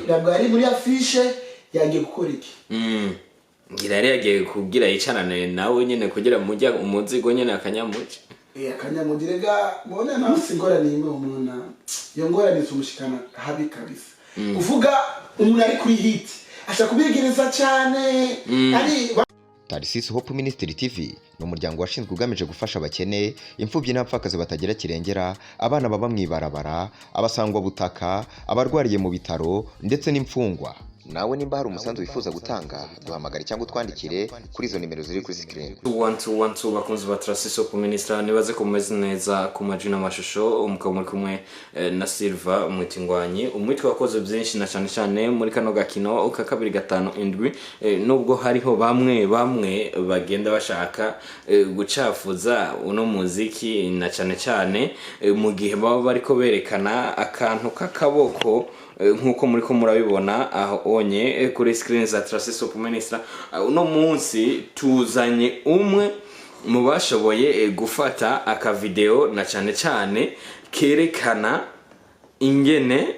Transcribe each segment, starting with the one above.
Ntabwo yari muri affiche, yagiye gukora iki? Ngira yari yagiye kubwira yicarane nawe nyene kugira mujya umuzigo nyene akanyamuca. Akanyamugire ga mbona nawe si ingorane imwe. Umuntu iyo ngorane zumushikana habi kabisa. Uvuga umuntu ari kuri hit ashaka kubigereza cyane ari Tarisisi Hope Ministry TV ni umuryango washinzwe ugamije gufasha abakene, imfubyi n'abapfakazi batagira kirengera, abana baba mu ibarabara, abasangwabutaka, abarwariye mu bitaro ndetse n'imfungwa. Nawe nimba hari umusanzu wifuza gutanga, duhamagare cyangwa utwandikire kuri izo nimero ziri kuri screen. One two one two, bakunzi ba Trasiso ku Ministra, nibaze ko mumeze neza ku majwi n'amashusho. Umukaba muri kumwe na Silva Umwitingwanyi, umwitwa wakoze byinshi na cyane cyane muri kano gakino ka 257. Nubwo hariho bamwe bamwe bagenda bashaka gucafuza uno muziki, na cyane cyane mu gihe baba bariko berekana akantu k'akaboko, nk'uko muri ko murabibona aho onye kuri screen za Trasiso Ministra. Uno munsi tuzanye umwe mu bashoboye gufata akavideo, na cyane cyane kerekana ingene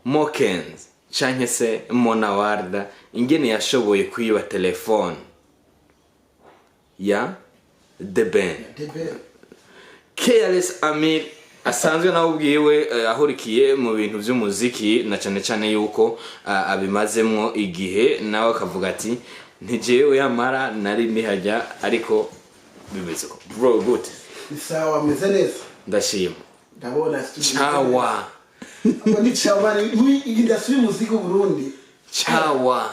Mokens canke se Mona Warda ingene yashoboye kwiba telefone ya The Ben. Debe. KRS Amir asanzwe nawe ubwiwe ahurikiye mu bintu by'umuziki, na cyane cyane yuko abimazemwo igihe, nawe akavuga ati: "Ntijewe yamara nari nihajya." Ariko bimeze ko bro, good? Ni sawa, ameze neza. Ndashima. Ndabona studio. Chawa. Ni chawa, ni industry y'umuziki w'u Burundi. Chawa.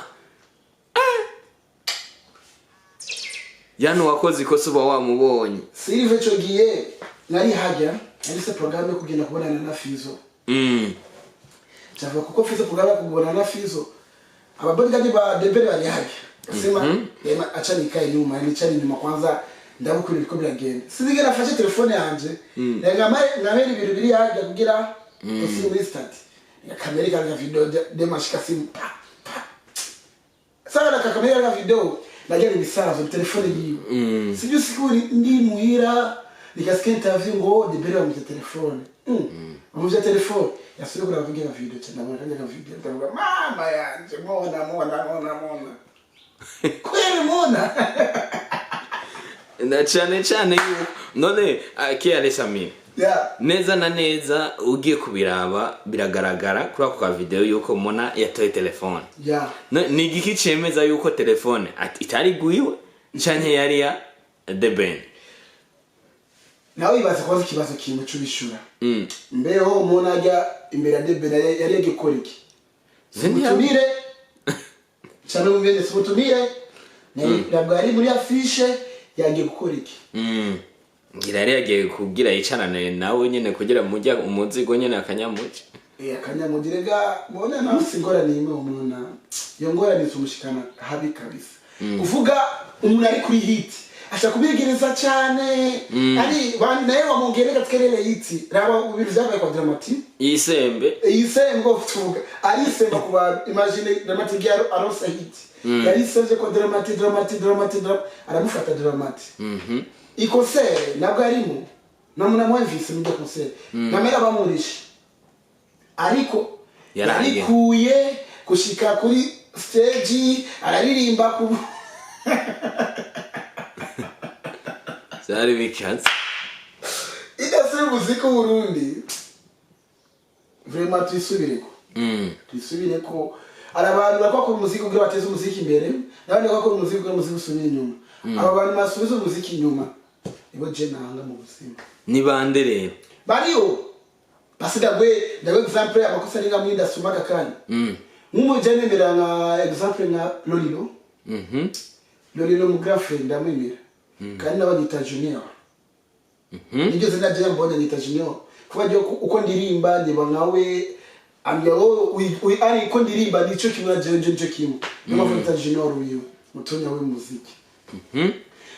Yani wakoze ikosa uba wamubonye. Silve, ico gihe nari hajya nari programme yo kugenda kubonana na Fizo. Cyava kuko Fizo, programme yo kubonana na Fizo, ababodyguard ba Debere bari hajya. Sema yema acha nikae nyuma, nicare inyuma kwanza ndabukuri biriko biragenda. Sinigera afashe telefone yanje. Ngamere ibintu biri hajya kugira usi muri stade. Kamera ka video de mashika simu pa pa. Sasa na kakamera ka video najya ibisanzwe telefone yiwe. Sijui siku ndi muhira nikasikia interview ngo Debere bamuvye telefone. Bamuvye telefone. Yasubiye kuraba kugira video cyane, ndabona kajya video, ndavuga: "Mama yanje, mona mona mona mona. Kweli mona." Na cyane cyane yuko none KRS Amir, neza na neza ugiye kubiraba, biragaragara kuri ako ka video yuko Mona yatoye telefone. Ni igiki cemeza yuko telefone itari gwiwe canke yari ya The Ben? Nawe ibaze kubaza ikibazo kimwe cubishura. Mbeho umuntu ajya imbere ya Debere yari yagiye gukora iki? Umutumire cyane mu si umutumire, ntabwo yari muri affiche, yagiye gukora iki? Ngira yari yagiye kubwira yicarane nawe nyene kugira mujya umuzigo nyene akanyamuca. Akanyamugire ga mbona nawe si ingorane imwe. Umuntu iyo ngorane zumushikana habi kabisa. Uvuga umuntu ari kuri hit ashaka kubigereza cyane ari naye wamwongerera twerere hit. Raba ibintu vyabaye kwa Dramati. Yisembe. Isembo tuvuga arisemba ku bantu. Imagine Dramati gyaro aronse hit, yarisemvye kwa Dramati, Dramati, Dramati, Dramati aramufata Dramati. Ikosere nabwo arimo namwumvise muri concert namera bamurishe, ariko Yaragiye. Yarikuye gushika kuri stage araririmba ku Vyari bikaze. Idasi muziki w'Uburundi vraiment tuyisubireko. Tuyisubireko. Hari abantu bakora umuziki kugira bateze umuziki imbere, n'abandi bakora umuziki kugira umuziki usubire inyuma. Aba bantu basubiza umuziki inyuma nibo je nanga mu buzima. Ni bande rero? Bariyo basigagwe. Ndawe example amakosa ari nka mwinda sumaga kanya nk'umujya nemera nka example nka Lolilo. Lolilo mu grand frère ndamwemera, kandi n'abanyita Junior. Niryo zina rye mbonye, nyita Junior kuba ryo uko ndirimba ndiba nkawe, ambwira wowe ari uko ndirimba nico kimwe na jewe nico kimwe, niyo mpamvu nita Junior wiwe mutonya we muziki.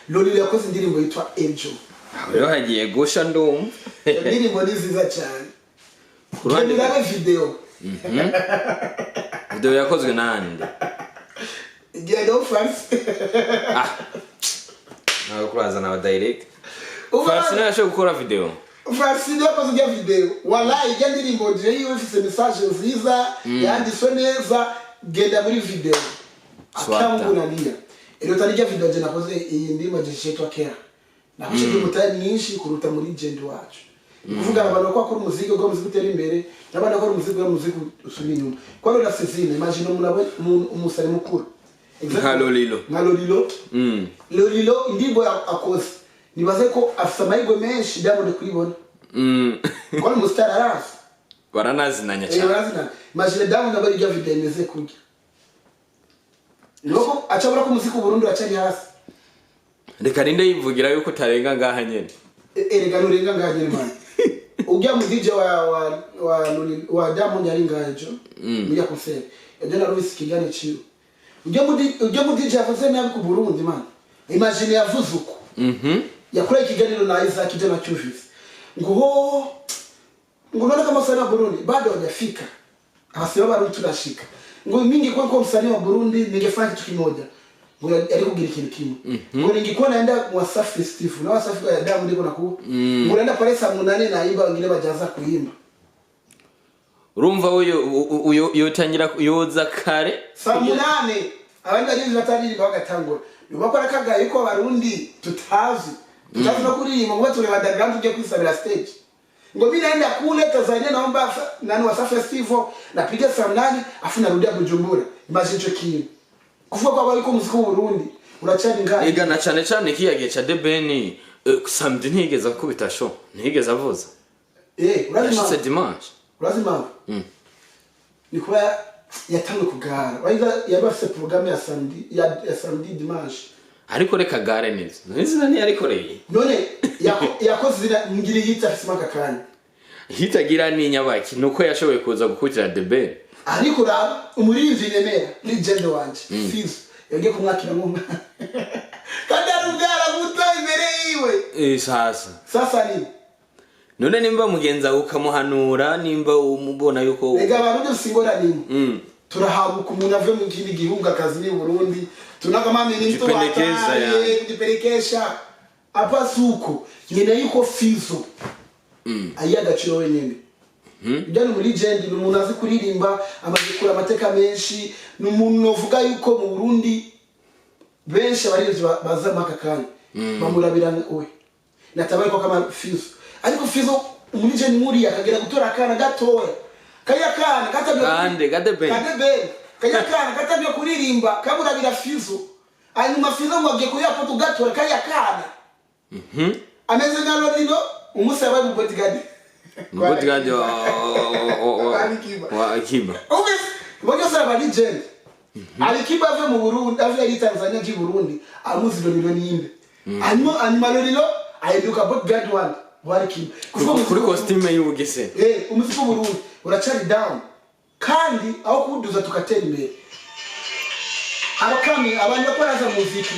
Lolilo yakoze indirimbo yitwa Ejo. Aho rero hagiye gusha, ndumva. Iyo ndirimbo ni nziza cyane. Ku ruhande Genda urabe video. Video yakozwe nande? Genda ufansi. Ah, ntabwo kurazana aba direct. Farsi nawe yashoboye gukora video. Francine yakoze ijya video, wallahi ijya ndirimbo je yiwe ifise message nziza, yanditswe neza. Genda muri video. Swata. Akangunaniya ero tari ijya video je nakoze iyi ndimo je shitwa kera nakoze umutari mwinshi kuruta muri legend wacu. Ni kuvuga abantu ko akora umuziki, ubwo umuziki utera imbere, n'abandi bakora umuziki, ubwo umuziki usubira inyuma. Kwa rero Cecile, imagine umuntu umusare mukuru. Nka Lolilo. Nka Lolilo. Lolilo indirimbo akoze, nibaze ko afise amahirwe menshi Diamond kuyibona, kuko ni umusitari arazi. Baranazinanya cyane. Barazina. Imagine Diamond aba iryo video imeze kurya, nuko acabura ko umuziki w'u Burundi uracari hasi. Reka ninde yivugira yuko utarenga ngaha nyene. Erega nurenga ngaha nyene man. Ujya mu DJ wa Diamond yari ngaha ejo muri ya concert ejo, narubise ikiganiro ciwe. Ujya mu DJ yavuze nabi ku Burundi man. Imagine yavuze uko yakoreye ikiganiro na Isaac ibyo nacyumvise, ngo ho ngo unaona kama wasanii wa Burundi bado hawajafika, abasanii wa Burundi tunashika, ngo mingi kwa msanii wa Burundi ningefanya kitu kimoja, ngo yari kugira ikintu kimwe, ngo ningekuwa naenda Wasafi Festival na Wasafi ya Diamond ndiko naku, ngo naenda pale saa 8 naimba, wengine bajaza kuimba. Urumva uyu yotangira yoza kare. Saa 8 abandi bagenzi bataririmba bagatangura, nibakora kagaye ko Abarundi tutazi no kuririmba, ngo tureba underground tujye kwisabira stage. Ngo mimi naenda kule Tanzania, naomba nani, Wasafi Festival, napiga saa 8 afu narudia Bujumbura. Imagine ico kintu, kuvuga ko ariko umuziki w'u Burundi uracari ngahe. Ega na cane cane kiya gihe ca The Ben, samedi ntiyigeze akubita show, ntiyigeze avuza. Urazi yashitse impamvu? Dimanche. Urazi impamvu? Ni kuba yatangiye kugara, urazi yari afise programme ya samedi, ya samedi, dimanche. Ariko reka gare neza izina ntiyarikoreye. None yakoze izina ngira yita afise aka kanya. Hitagira ni nyabaki nuko yashoboye kuza gukutira The Ben. Ariko raba umuririmbyi nemera, legend wanje Fizzo, yagiye kumwakira nk'umwana kandi ari ubwara buto imbere yiwe. Sasa. Sasa ni None nimba mugenzi wawe ukamuhanura, nimba umubona yuko Rega abarundi singora nimwe, turahabuka umuntu avuye mu kindi gihugu akazi ni Burundi tunakama mimi mtu Kujipendekeza, hatari, yani. Kujipelekesha hapa suko nyene yuko Fizzo ayiha agaciro wenyene. Ujya ni muri legend, ni umuntu azi kuririmba, amaze gukura amateka menshi, ni umuntu uvuga yuko mu Burundi benshi abaririmbyi baza muri aka kanya bamurabira we natabaye ko kama Fizzo. Ariko Fizzo muri legend nkuriya akagera gutora akana gatoya, kariya kana katabye Kande, Kade Ben. Kade Ben, kariya kana katabye kuririmba kamurabira Fizzo, hanyuma Fizzo ngo agiye kuyapoto gatora kariya kana ameze nka Lolilo umunsi yabaye mu bodyguard. Bodyguard wa Alikiba. Wa Akiba. Ubese bose aba legend. Alikiba ave mu Burundi, ave ari Tanzania ji Burundi, amuzi Lolilo ninde. Hanyuma Lolilo ahinduka bodyguard one wa Alikiba. Kuvuga Kuri costume y'ubugese. Umuziki w'u Burundi uracari down, kandi aho kuwuduza tukatera imbere. Abakami abantu bako baraza mu muziki,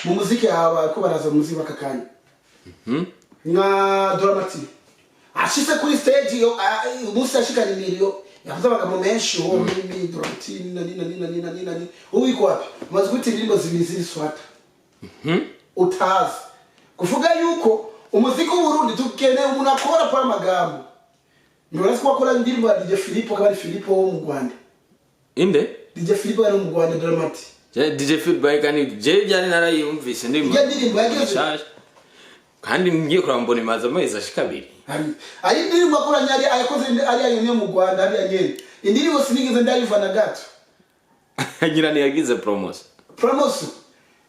mu muziki haba ko baraza mu muziki bakakanya nka Dramati ashitse kuri stage yo umunsi yashikanye imiriyo, yavuze amagambo menshi, uwo mimi Dramati nani nani nani nani nani, ubu iko wapi? Umaze guta indirimbo zibiri ziri swata utazi. Kuvuga yuko umuziki w'u Burundi tukeneye umuntu akora kwa amagambo. Nturazi ko akora indirimbo ya DJ Philipo, akaba ari Philipo wo mu Rwanda. Inde? DJ Philipo ari mu Rwanda, Dramati. Je DJ Feedback kandi je byari narayumvise ndi Iyo ndirimbo yageze- Nshasha. Kandi ngiye kuraba mbona imaze amezi ashika 2. Hari indirimbo akoranye, ari ayakoze ari ayo niyo mu Rwanda, ari nyene indirimbo sinigeze ndayiva na gato. Ngira ntiyagize promotion. Promotion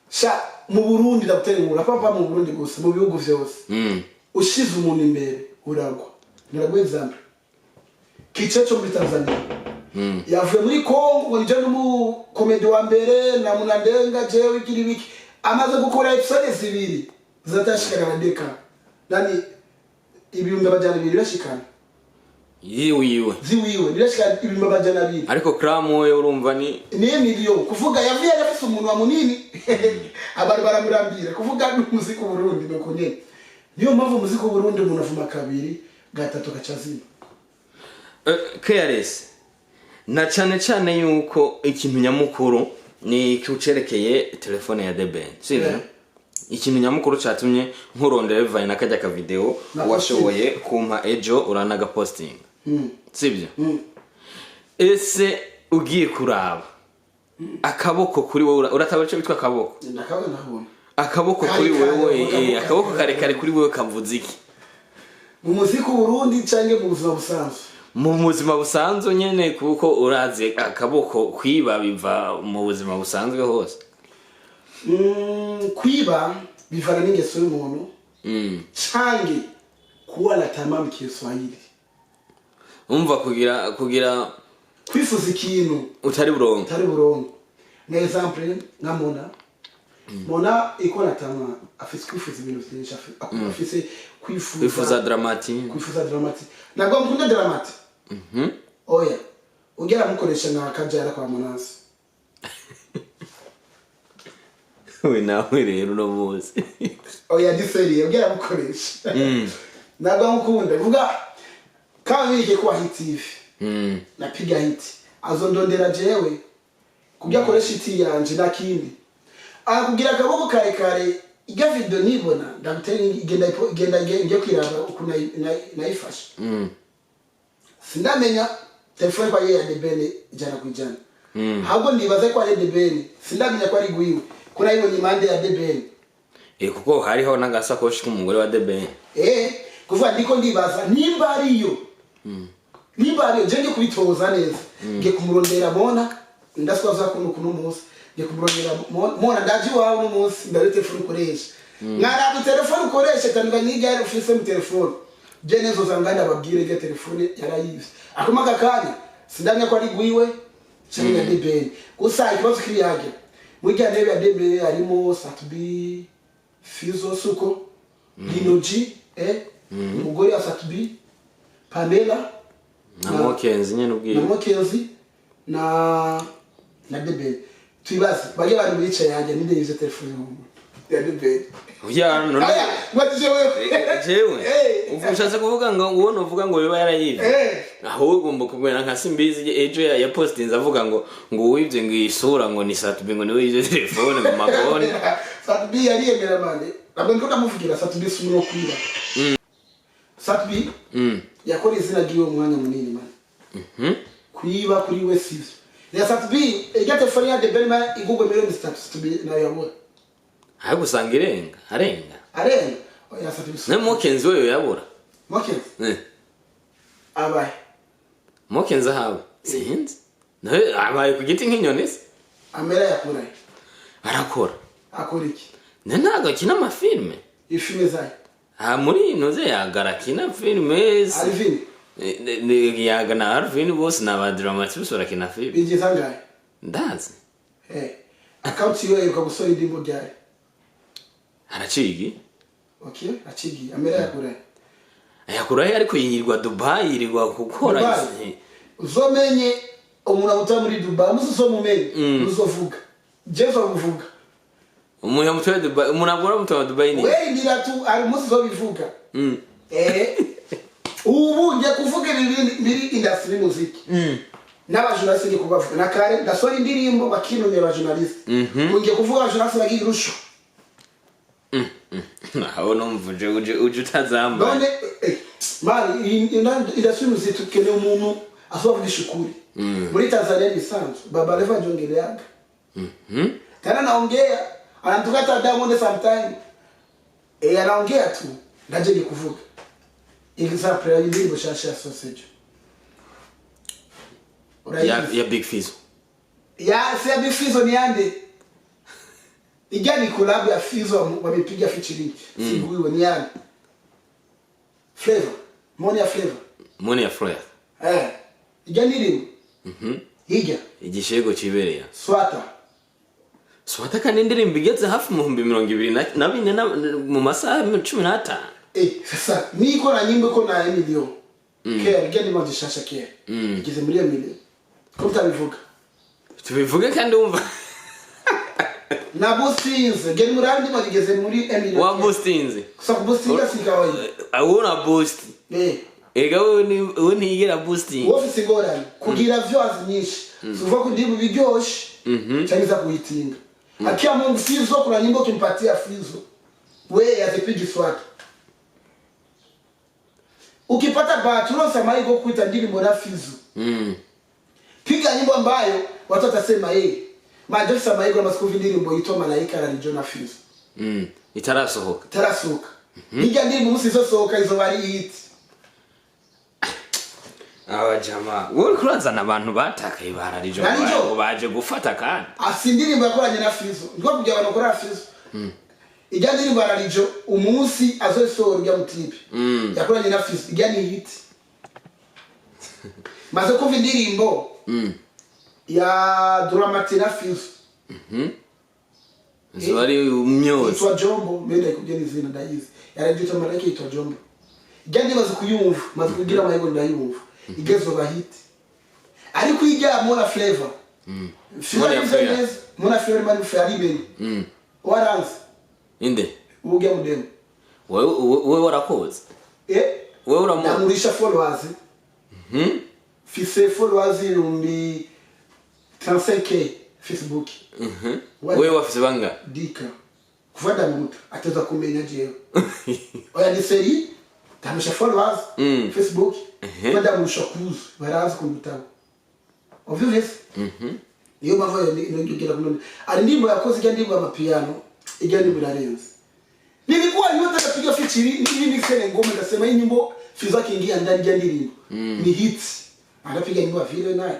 sha mu Burundi ndagutera inkuru, papa, mu Burundi gusa, mu bihugu vyose, ushize umuntu imbere uragwa. Ndaguha example, Kichecho muri Tanzania yavuye muri Congo ngo nije n'umukomedi wa mbere na munandenga jewe ikiri biki, amaze gukora episode zibiri zatashikana na deka nani 200,000 birashikana. Yiwe yiwe. Ziwiwe birashikana 200,000. Ariko Cram we urumva ni Ni miliyo. Kuvuga yavuye afise umuntu wa munini, abantu baramurambira. Kuvuga n'umuziki w'u Burundi nuko nyene, niyo mpamvu umuziki w'u Burundi umuntu avuma kabiri gatatu gacazima. KRS, na cyane cyane yuko ikintu nyamukuru ni kucerekeye telefone ya The Ben, sivyo? Yeah. Ikintu nyamukuru catumye nkurondera bivanye na kajya ka video Na washoboye kumpa ejo, uranaga posting, sibyo? Ese ugiye kuraba akaboko kuri wowe, urataba ico bitwa akaboko? Ndakabona, ndabona. Akaboko kuri Karekare, wewe, akaboko akaboko karekare. karekare kuri wewe kavuze iki? Mu muziki w'Uburundi canke mu buzima busanzwe? Mu buzima busanzwe nyene, kuko urazi akaboko kwiba biva mu buzima busanzwe hose. Kwiba bivana n'ingeso y'umuntu canke kuwa na tamaa mu Kiswahili. Umva, kugira kwifuza ikintu utari burongo. Utari burongo. Nka exemple nka Mona, Mona iko na tamaa, afise kwifuza ibintu vyinshi, afise kwifuza Kwifuza Dramati. Kwifuza Dramati. Ntabwo mukunda Dramati. Oya, ugera mukoresha nka kajara kwa Monasi. We nawe rero uno munsi. Oya, ndi sérieux, ugera mukoresha. Ntabwo mukunda vuga kama birike kuwa hit hivi. Napiga hit, azondondera jewe kubyo akoresha hit yanje na kindi akugira akaboko karekare. Ijya video nibona ndagutera igenda igenda ngiye kwiraba ukuntu nayifashe. Sindamenya telefone ko ari iya Debene 100%. Ahubwo ndibaza ko ari Debene, sindamenya ko ari gwiwe, ko nayibonye impande ya Debene. Kuko hariho n'agasakoshi k'umugore wa Debe. Kuvuga ndiko ndibaza nimba ariyo, nimba ariyo je ngiye kubitoza neza, ngiye kumurondera Mona. Ndaswaza kuno kuno munsi ngiye kumurondera Mona. Ndaje iwawe uno munsi, ndabe telefone ukoresha, mwaraba telefone ukoresha tandukanye n'ijya ufise mu telefone. Je nezo zanganda babwire irya telefone yarayivye akoma aka kanya. Sindamenya ko ari gwiwe canke ya Debeni. Gusa ikibazo kiri yage muri rya ntebe ya Debeni harimo Satubi, Fizo, Suko, Linoji, umugore wa Satubi, Pamela. Na Mokenzi nyene ubwiye. Na Mokenzi na Debeni. Twibaze bajya bari bicaye yanjye ninde yize telefone ya Debeni? Ya none. Aya watije wewe. Jewe? Eh. Ushatse kuvuga ngo uwo novuga ngo biba yarayivye? Eh. Ahubwo ugomba kumera nka Simbizi ejo ya postinze avuga ngo uwivye ngo isura ngo ni Satubi, ngo niwe yivye telefone mu magoni. Satubi yariyemera mane, ntabwo ndiko ndamuvugira. Satubi si umuntu wo kwiba. Satubi yakora izina ry'iwe umwanya munini mane. Kwiba kuri we sivyo. Ya Satubi, irya telefone ya Debeni ma igugwe miliyoni 3, Satubi nayo yabura. Ariko usanga irenga, arenga. Arenga. Oya, Satubi Ne Mokenzi wewe yabura. Mokenzi? Abaye? Mokenzi ahawe sinzi, nawe abaye ku giti nk'inyoni se. Amera yakurahe? Arakora. Akora iki? Ne ntabwo akina amafilme. Ifilme zayo? Aha muri ino ze yagara akina filime. Alvin? Yaga na Alvin bose ni abadramati, bose barakina filime. Binjiza angahe? Ndazi. Account yiwe iheruka gusohora indirimbo ryari? Aracigi. Okay, acigiye amera yakurahe? Ayakurahe, ariko yirirwa Dubai, yirirwa gukora. Dubai. Uzomenye umuntu amuta muri Dubai, musi uzomumenye, uzovuga je uzomuvuga. Umuntu amutuye Dubai, umuntu agura mutuye Dubai ni Werindira tu, ari umunsi uzobivuga. Ubu ngiye kuvuga ibi biri industry muziki n'abajournaliste, ngiye kubavuga na kare ndasohora indirimbo bakinumira abajournaliste. Ubu ngiye kuvuga abajournaliste bagiye irusho. Aho numva uje utazambaye. None mani industry muziki tukeneye umuntu azovugisha ukuri. Muri Tanzania ni bisanzwe, Baba Levo ajiongeleaga tena, naongea, anamtuka hata Diamond sometime. Anaongea tu. Ndaje ngiye kuvuga example ya indirimbo shasha ya Sausage. Ya Urayizi? Ya Big Fizzo. Ya si ya Big Fizzo, ni yande ijya ni collab ya Fizzo wamepiga featuring. Siguiwe ni yande Flavor, Monia Flavor. Monia Fleur. Ijya ndirimbo ijya Igishego cibereye. Swata. Swata kandi indirimbo igeze hafi mu 24,000 mu masaha 15. Sasa niko na nyimbo iko na milioni kera, ijya ndimo gishasha kera igeze muri iyo milioni ko mutabivuga. Tubivuge kandi wumva. Na boostinze geri muri ndimo igeze muri milioni. Wa boostinze. Gusa kuboostinga si kawaida. Awuna boost. Ega wewe ni wewe ntiyigera boosting. Wowe ufise ingorane kugira views nyinshi, suva ko ndimu biryoshe cyangwa iza kuyitinga. Akia Mungu, Fizo kuna nyimbo ukimpatia Fizo We azipigi swata. Ukipata bahati uronse amahirwe yo kwita ndirimbo na Fizo. Piga nyimbo ambayo watu watasema eh, majofisa amahirwe amaze kumva indirimbo yitwa Malaika na Jona Fizo. Itarasohoka. Itarasohoka. Hirya ndirimbo umunsi izosohoka izoba ari hit. Aba jamaa wowe uriko urazana abantu batakaye bararijo Rarijo. ngo baje gufata kandi. Afise indirimbo yakoranye na Fizo. Ndiko kugira abantu bakora Fizo. Ijya ndirimbo Rarijo umunsi azosohora ujya mutipe. Yakoranye na Fizo ijya ni hit. Maze kumva indirimbo ya Dramati na Fizo. Ziba ari umyozi. Yitwa Jombo, mbere kubye n'izina ndayizi. Yarajitwa Malaika yitwa Jombo. Ijya ndibaza kuyumva, maze kugira amahirwe ndayumva. Igezoba hit. Ariko ijya Mona Flavor. Fizo Mona arize Flavor. neza. Mona Flavor mani Flavor ibeni. Waranze. Inde Ujya mudemo. Wewe warakoze. Eh? Wewe uramu. Ndamurisha followers. Fise followers ibihumbi 35K Facebook. Wewe wafise banga. Dika. Kuva ndamuruta ateza kumenya jewe. Oya ni seri ndamusha followers Facebook. Kuva ndamurusha kuzu barazi kundutaho. Uvyumvise? Niyo mpamvu ayo nongera kunone. Ari ndimbo yakoze ijya ndimbo amapiano ijya ndimbo irarenze. Nilikuwa yote napiga featuring ni mix ngoma ndasema hii nyimbo Fizo akiingia ndani ijya ndirimbo. Ni hit. Anapiga nyimbo vile naye.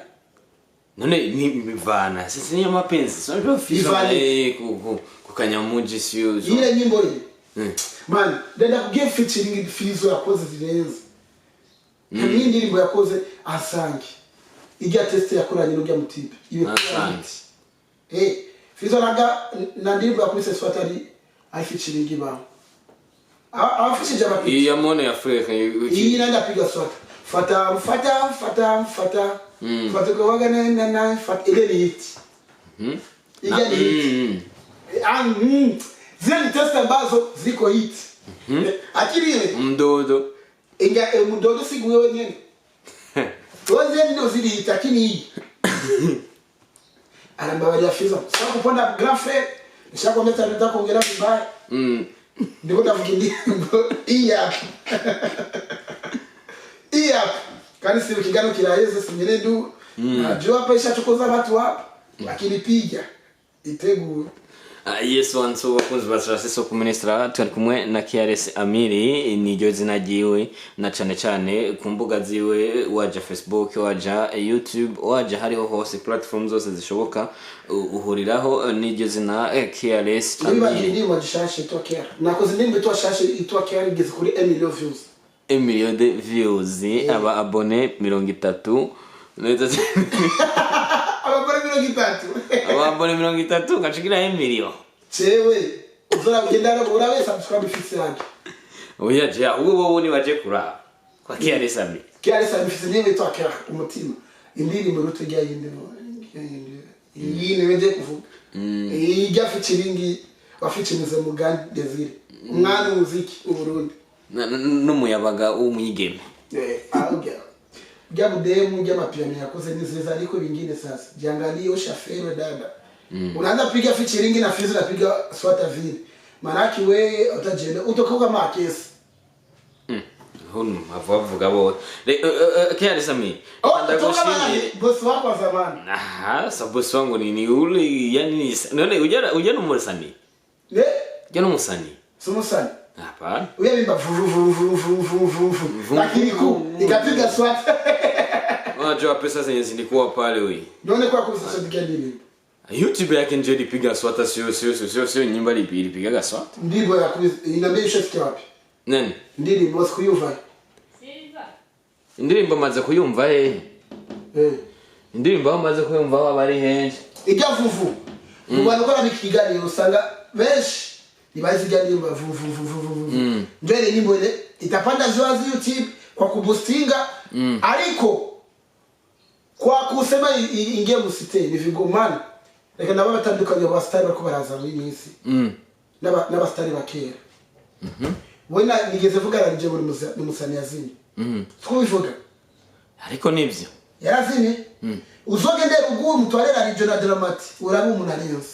None ni bivana sisi ni mapenzi so ndio Fizo Bivana. Ku kanyamuji sio Ile nyimbo ile. Man, ndenda kugiye featuring Fizo yakoze zirenze. Mm. Ndirimbo yakoze asange. Ijya test yakoranye n'ujya mutipe. Ibe Asange. Eh, Fizo naga na ndirimbo yakubise swata ari ari featuring ibaho. Abafishije abapiki. Iyi ya Mona ya Afrika Iyi nanda piga swata. Fata fata fata fata. Fata kwa waga na na na fata ile ni hit. Ile ni hit. Zile ni test ambazo ziko hit. Akili ile Mdodo. inga mdodo si wewe wenyewe. Wewe ndio zili hit lakini hii. Arambabaria Fizo. Sasa kuponda grand frère, nishakwambia nataka kuongelea vibaya. Ndiko ndavuga indirimbo iyi hapa. Iyi hapa. Kandi si ukigano kiraheze sinyene ndu. Najua hapa ishachokoza watu hapa. Lakini piga iteguye. Yes wanso bakunzi ba Trasiso ku ministra turi kumwe na KRS Amiri niryo zina ryiwe na cane cane ku mbuga ziwe waja Facebook waja YouTube waja hariho hose platform zose zishoboka uhuriraho n'iryo zina KRS Niba Amiri. indirimbo gishashe itwa Care. Nakoze indirimbo itwa shashe itwa Care igeze kuri 1 million views. 1 million de views aba abone 30 neza Abagore 30. Aba abone 30 gacikira 1 million. Chewe uzora kugenda urabe subscribe ifise yake. Oya je ubu bo ni baje kura kwa KRS Amiri. KRS Amiri ifise indirimbo itwa Care umutima. Indirimbo ruto ijya yindi iyi ni nje kuvuga. Ijya featuring wafeaturinze Mugani Desire. Umwana w'umuziki u Burundi. N'umuyabaga w'umwigeme. Auga. Bya budemu bya mapiano yakoze ni nziza ariko bingine sasa. Jiangalie ushafero dada. Unaanza piga featuring na Fizo napiga swata vile. Manaki we utajele utokoka makesi. Hunu avuga bo. KRS Amiri. Ndagushimiye. Boss wako wa zamani. Aha, sa boss wangu ni ule yani none ujya n'umusani. Ne? Ujya n'umusani. Sumusani. Hapana. Uya bimba vu vu vu vu vu vu vu. Lakini ku ikapiga swata. Unajua pesa zenye zilikuwa pale wewe. None kwa kusasa nini? YouTube yake ndio ilipiga swata sio nyimba ilipigaga swata. Ndibo ya inambia ushafikia wapi? Nani? Ndirimbo sikuyumva. Indirimbo maze kuyumva he. Indirimbo maze kuyumva aho bari henshi. Ijya vuvu. Mu bantu bakora ikiganiro usanga benshi nibazi ijya ndirimbo vuvu vuvu vuvu. Ndio ile nyimbo ile itapanda ziwazi YouTube kwa kuboostinga ariko kwa kusema ingiye musite ni vigomana. Reka nabo batandukanye ba star bariko baraza muri minsi. N'aba star bakera. Wena nigeze vuga ranje muri musani yazini. Sikubivuga. Ariko nivyo. Yarazini. Uzogende ruguru mutwarera regional dramati urabe umuntu arenze.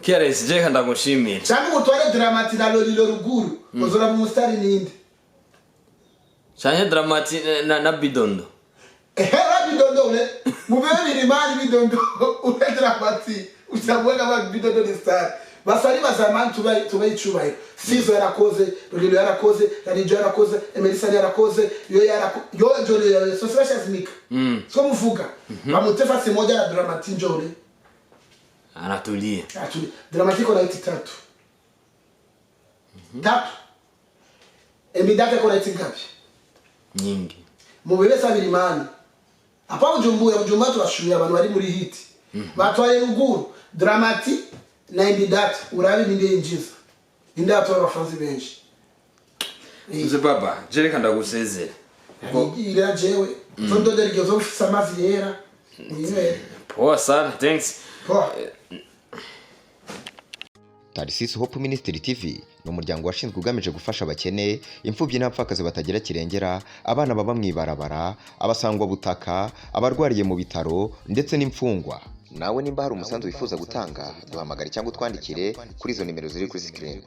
KRS, je ndagushimira. Cyangwa utware Dramati na Lolilo ruguru, uzora mu star ninde? Canke Dramati na Bidondo. Ehe, Bidondo ule mubebe birimani. Bidondo ule, Dramati uchague kama Bidondo ni star. Basari ba zamani tubaye icubahiro. Fizo yarakoze, Lolilo yarakoze, Ranijo yarakoze, Emelisani yarakoze, yo yarakoze, yo njole yo so sibashazimika. So muvuga bamute fasi moja na Dramati, njole. Anatulia. Actually, Dramati iko na hit tatu tatu. Emidata iko na hit ngapi? Nyingi. Mubebe sabirimani apa Bujumbura. Bujumbura turashumiye abantu bari muri hit. Batwaye ruguru Dramati na Emidata, urabe ninde yinjiza, ninde atwara abafanzi benshi. Mzee baba, je reka ndagusezera. Ira jewe zo ndondera igihe zo ufise amazi yera ninywere. Poa sana, thanks. Poa. Tarisisi Hope Ministry TV ni umuryango washinzwe ugamije gufasha abakene, imfubyi n'abapfakazi batagira kirengera, abana baba mu ibarabara, abasangwabutaka, abarwariye mu bitaro ndetse n'imfungwa. Nawe nimba hari umusanzu wifuza gutanga, duhamagare cyangwa utwandikire kuri izo nimero ziri kuri screen.